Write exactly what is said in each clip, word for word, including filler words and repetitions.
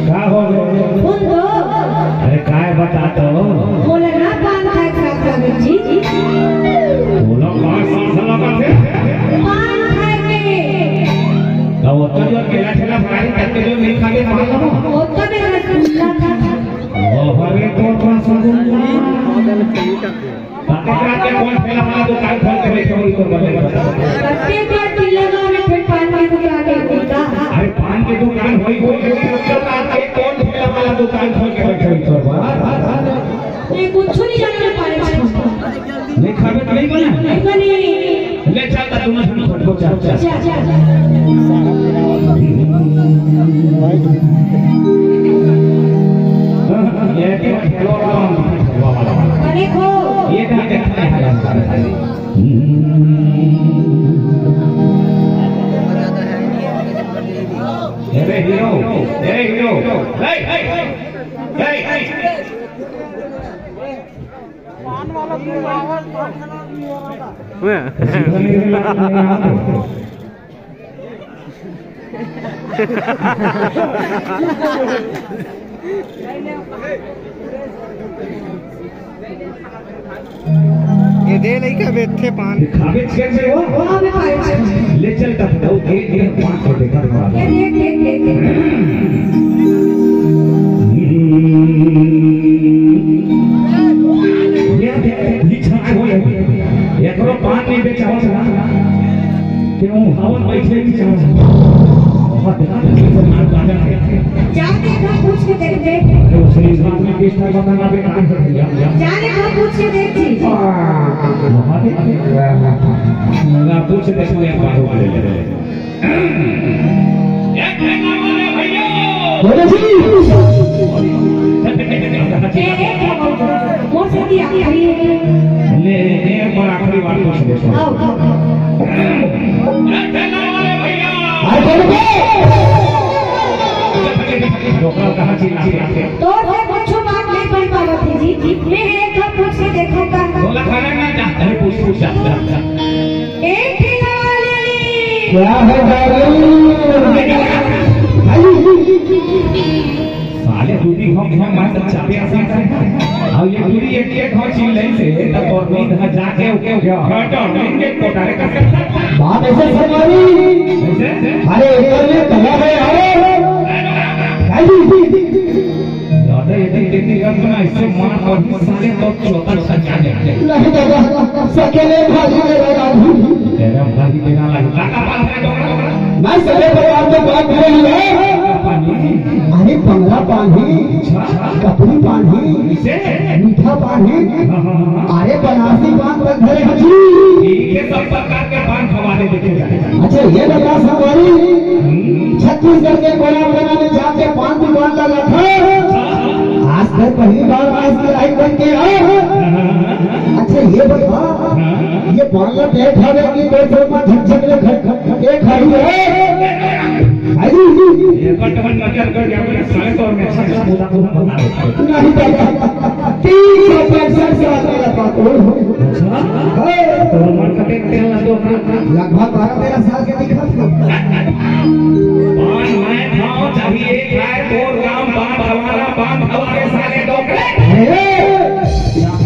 का हो गए? बोल दो। अरे काय बता तो? बोला ना पान खाए के साथ लागत जी। बोला का साथ लागत है? पान खाए के। तो वो तो जो ठेला ठेला मारी करके जो नहीं खा के खा लो। वो तो मेरा रसगुल्ला था। ओ, अरे तो रसगुल्ला। पकड़ा के कौन ठेला वाला दुकान खोल के बैठे हो, इनको बोले। पत्ते पर टिल्ला गाँव में फिर पान की दुकान है, कुत्ता। अरे, पान की दुकान होई, होई, होई, होई, दुकान के कौन ठेला वाला दुकान खोल के बैठे हो, इनको बोले। ये कुछ नहीं जाने पाए। नहीं खावे तो नहीं बने। नहीं बने। ले चल, तो दोनों जन को चल, चल। चल, चल। ये भी ठेला वाला। अरे खो। ये भी देखते हैं। अरे हीरो, अरे हीरो, ए, ए, ए, ए। ये दे लइका बेथे पान। खाबे छे में हो? हाँ, मैं पाए छे। ले चल तब तो एक एक पान को देखा था। ये देख, देख, देख, देख। ये देख, ये छा हो ये। एकरो पान नहीं बेचा हो ना। क्यों हवन बैठे की चाह। बहुत ध्यान से मार बाजा। जाके घर पूछ के देखते। अरे, उसने इस बात में किस तरह बताना बेकार है भैया। जाने का पूछ के देख जी। हाँ, पूछ देखो एक बार। बोलो जी। ए, ए, क्या बोल रहे हो? मोर से भी आखिरी है। ले, एक बार आखिरी बार पूछ देखो। आओ, आओ, आओ। अरे बोलो बे। डोकरा कहाँ चिल्ला रहे हैं? तोर से कुछ बात नहीं बन पावत है जी। मैं एक बार पूछ के देखो का। बोला खाना ना जा। अरे पूछ, पूछ, जा, जा, जा। एक ठेला वाले। क्या है darling? साले दूधी हम हम मैं तो चापे आसा। अब ये दूधी एक एक हो छीन ले से तो और नींद है जाके ओके ओके। हटो, नींद के कोटारे कर। बात ऐसे सरकारी। कैसे? अरे ऊपर में तला है यार। दादा, यदि तेरी रंग ना इससे मार और साले तो चौथा सजा दे। नहीं दादा, सकेले भाजी मेरा राजू। तेरा भाजी तेरा लागी। काका पास है तो मैं सके पर आप तो बात कर लिया। पानी। अरे पंगला पानी, अच्छा। कपड़ी पानी, इसे? मीठा पानी। हाँ, हाँ, हाँ। अरे बनारसी पान रख धरे हजी। ठीक है, सब प्रकार के पान खवा दे देखे जाए। अच्छा, ये बता संगवारी, हम्म। छत्तीसगढ़ के कोलाबगंज में जाके पान दुकान लगा था। अच्छा। आज तक पहली बार आज के लाइव बन के आए। हाँ, हाँ, हाँ, हाँ। अच्छा, ये बता, हाँ। ये पान ला देख खा रहे कि दो सौ में झक झक ले खट खट के खाई है। अरे, ये कट मन नजर कर गया, मेरे साले तो और मैं अच्छा अच्छा पूरा पूरा बता देता हूँ। नहीं, तीन सौ पैंसठ से आता है पान। अच्छा? हाँ। तो मन कटे तेल ना तो लगभग बारह तेरह साल के दिखत हे। पान मैं खाओ, चाहे एक खाए, तोर काम पान खवाना, पान खवा के साले डोकरे। अरे,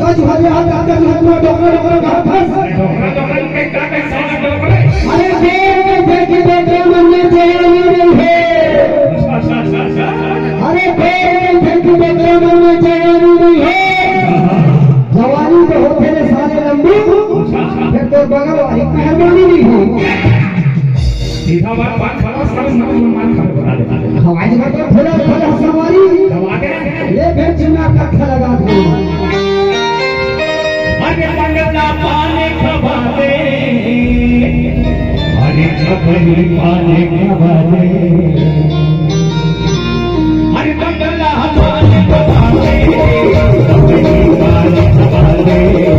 का जुहार, जुहार, का जुहार, डोकरा, डोकरा, कहाँ फंस? डोकरा, डोकरा, के का, के साले डोकरे? अरे, बेर में फेंकी डोकरा मन में जवानी नहीं है। अरे, बेर में फेंकी डोकरा मन में जवानी नहीं है। जवानी तो होथे रे साले लंबू, फेर तोर बगल वाली मेहरबानी नहीं हो। सीधा बात, बात खराब, सब मन, मन, मन खराब बना देता है। खवाई मत, भोला, भोला सवारी। दबा दे। ये फेर चुना कट्ठा लगा दे। अरे मंगला पाने खवा दे। अरे खपरी पाने खवा दे। अरे मंगला पाने खवा दे। खपरी पाने खवा दे।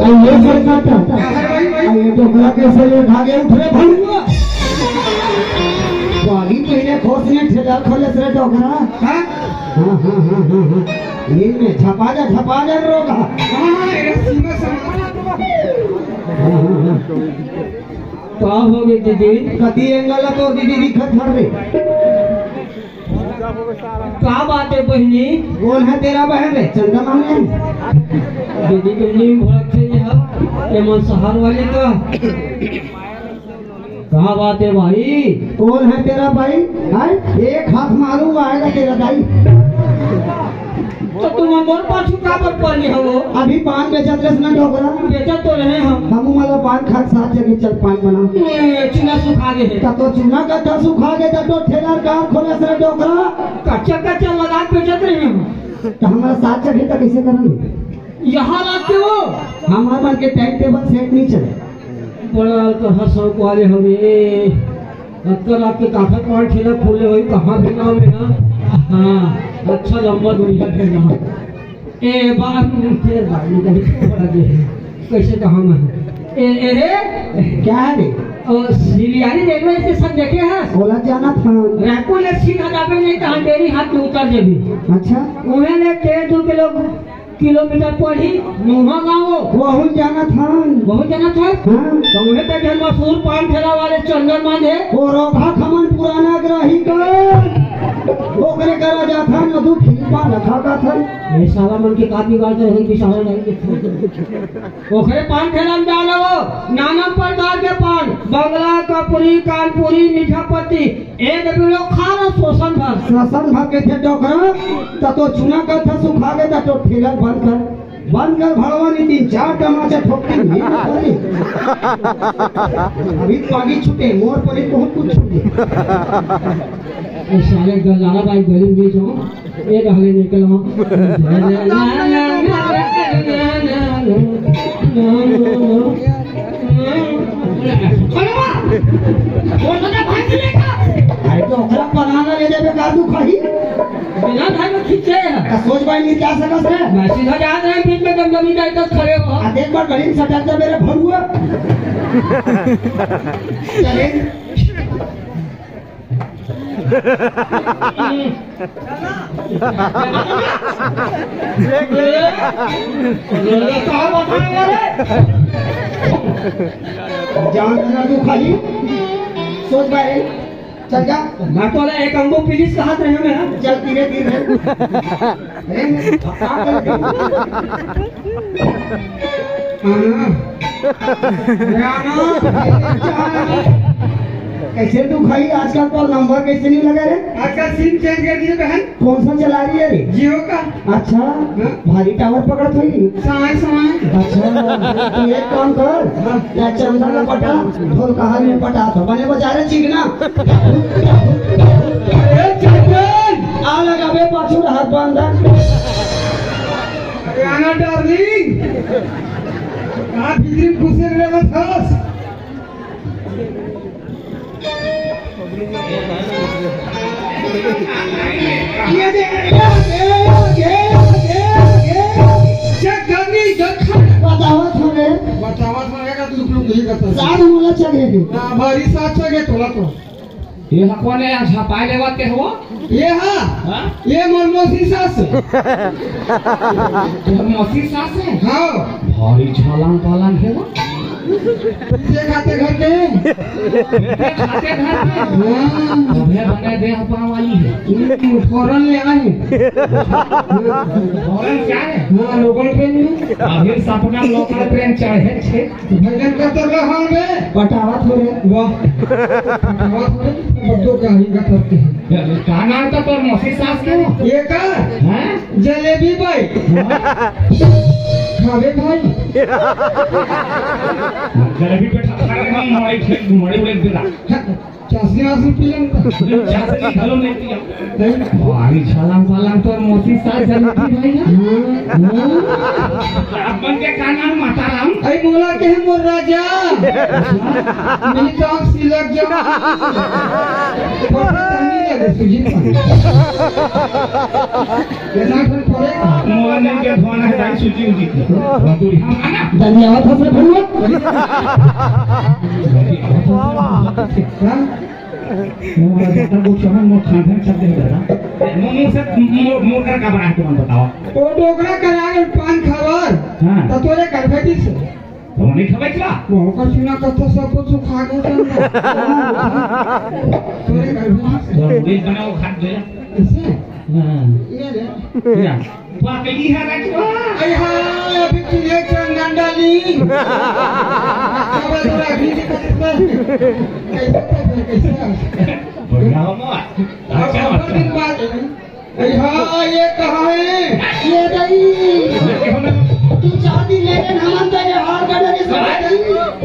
अरे ये सन्नाटा। अरे ये डोकरा कैसे ये भागे उठ रे भड़ुआ। पानी पीने खोसने ठेला खोले से डोकरा। हाँ? हाँ, हाँ, हाँ, हाँ, हाँ। नींद में झपा जा, झपा जा रोगा। हाँ, हाँ, ये सीमा से। हाँ, हाँ, हाँ। का हो गे दीदी? कति एंगल तो दीदी दिखत हवे। का बात हे बहिनी? कोन हे तेरा बहन रे? चंदा मांगे? दीदी बहिनी भड़क थे यह, ये मन शहर वाली का? का बात हे भाई? कोन हे तेरा भाई? हैं? एक हाथ मारूंगा, आएगा तेरा दाई। त तुमन मोर पाछू काबर परे हव? अभी पान बेचत रहे ना डोकरा। बेचत तो रहे हम। हमू मन ला पान खाए के साथ चली, चल पान बना। ए, चूना सुखा गे हे। त तो चूना कत्था सुखा गे, त तो ठेला काम खोले से डोकरा। कच्चा कच्चा लगा के बेचत रहे हम। त हमर साथ चली त कैसे करन? यहाँ रात के वो। हमर मन के टाइम टेबल सेट नहीं चले। बड़ा अलकरहा शौक वाले हवे। अतका रात के काखर पान ठेला खोले होही, कहाँ भेजा में, हाँ? हाँ, अच्छा लंबा दूरिहा भेजा। ए, बार में फेर बार में कभी पड़ा दे। कैसे कहाँ में? ए, ए रे। क्या है रे? ओ, सिलियारी रेलवे स्टेशन देखे हस? ओला जानत हन। रायपुर ले सीधा जाबे नहीं तो अंधेरी हाट में उतर जेबी। अच्छा। उहें ले डेढ़ दू किलो किलोमीटर पड़ही, मुहा गाँव। वहू जानत हन। वहू जानत हस? हाँ। त उहे त झन मशहूर पान ठेला वाले चंदन मान हे। ओ रोधा खमन पुराना ग्राही का। ओकरे करा जात हन, मधु खिली पान रखा का था। ये साला मन के का बिगाड़ दे, हम बिचारा नहीं के। ओकरे पान ठेला में डालो, नाना प्रकार के पान, बंगला, कपूरी, कानपुरी, मीठा पत्ती, एक बीड़ो खा लो, शोषण भर। शोषण भर के थे डोकरा, त तो चूना कत्था सुखा गे, त तो ठेला बंद कर, बंद कर भड़वा, नहीं तीन चार तमाचा ठोक के नींद उतारी। अभी पागी छूटे, मोर पर ही बहुत कुछ छूटे। ए साले गजाला भाई गली में जो, ए रहले निकल हम। अरे तो ओकरा बनाना ले जाबे का तू खाही? बिना भाई में खींचे है। त सोच भाई नहीं जा सकस रे। मैं सीधा जा रहे हैं, बीच में गमगमी जाए तो खड़े हो। आ देख बार गली में सटक जा मेरे भड़ुआ। चले। देख ले। ये का बताएगा रे? जान ना तू खाली सोच भाई, चल जा। मैं तो ले एक अंगो पुलिस का हाथ रहे मेरा। चल धीरे धीरे। अरे, हाँ। अरे, आना। कैसे तू खाई? आजकल तो नंबर कैसे नहीं लगा रे? आजकल सिम चेंज कर दिए बहन। कौन सा चला रही है रे? जियो का। अच्छा, हाँ। भारी टावर पकड़त होई। साए, साए। अच्छा, तो एक काम कर, हाँ। या चंदा ला पटा, ढोल कहार में पटा, तो बने बजा रे चिकना। अरे चंदन! आ लगा बे पाछू हाथ बांधा। अरे आना डार्लिंग, आप भीतरी घुसे रहे बस। ये दे, ये दे, ये दे, ये दे, ये दे। जग गंगी जग खाना। बतावत हो रे। बतावत हो रे का तू लोग नहीं करता। साथ मोला चले गे। ना, भारी साथ चले तोला तो। ये हकवा ने यहाँ छपाए लेवा के हो? ये हाँ। हाँ? ये मोर मौसी सास है। तोर मौसी सास है? हाँ। भारी छलांग पालांग है वो। पीछे खाते घर के। पीछे खाते घर के? हाँ। तभे बने देह पाँव वाली है। हम्म, फौरन ले आए। फौरन क्या है? हाँ, लोकल ट्रेन में। अभी सपना लोकल ट्रेन चढ़े छे। भजन करत रहा बे। पटावत हो रे। वाह। पटावत हो रे, बड्डो का ही गतर के। का नाम था तोर मौसी सास के? ये का? हैं? जलेबी बाई। हाँ? खावे भाई। जलेबी पे ठा-, ठा-, ठा-, मड़ई खेत, मड़ई उड़ई दे रहा। हाँ, चासनी वासनी पी लेंगे। चासनी घलो नहीं पिया। नहीं। भारी छलांग पालांग तोर मौसी सास जलेबी भाई ना। हाँ। हाँ। अपन के का नाम माता राम? अई मोला के मोर राजा। मिली तो सिलक जा। पता नहीं लगे सुजीत। ये ना फिर पड़े। मोला नहीं के धोना है, दाई सूजी उजी की। धन्यवाद, हंस रहे भैया। हाँ? मोर दादा को समझ मोर खान खान छप दे दादा। मुंह, मुंह से, मुंह, मुंह कर का बना के मन बताओ। ओ डोकरा करा के पान खावर। हाँ। तो तोरे कर बेटी से। तो नहीं खवाई का? वो का सुना कथा सब कुछ खा गए थे। तोरे कर बेटी से। तो उड़ी बनाओ खा दे। ऐसे? हाँ। ये ले। क्या? पकली है रजवा। अरे हाँ, अभी तू एक चंदन डाली। अब तो अभी कैसे, कैसे, कैसे? बढ़िया हो मार। अच्छा, अच्छा। दिन बाद, अरे हाँ, ये कहाँ है? ये नहीं। तू चांदी लेके ना मन तो ये हार का डरे से नहीं।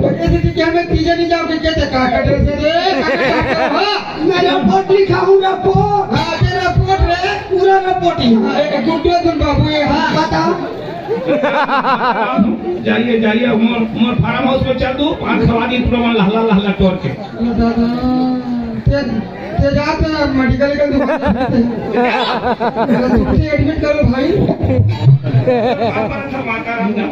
अरे, ऐसे क्या मैं तीजा नहीं जाऊँ, क्या देखा? अरे, से रे, हाँ। मैं रिपोर्ट लिखा हूँ, रिपोर्ट। हाँ, तेरा रिपोर्ट रे। पूरा रिपोर्ट ही। हाँ, एक गुड्डो तुम बाबू ये, हाँ। बता। जाइए, जाइए, उमर, उमर फार्म हाउस में चल दो, पान खवा दी पूरा मन लहला, लहला तोड़ के। दादा, ते, ते जा, ते मेडिकल के दुकान पे। तुमसे एडमिट करो भाई। माता राम जान।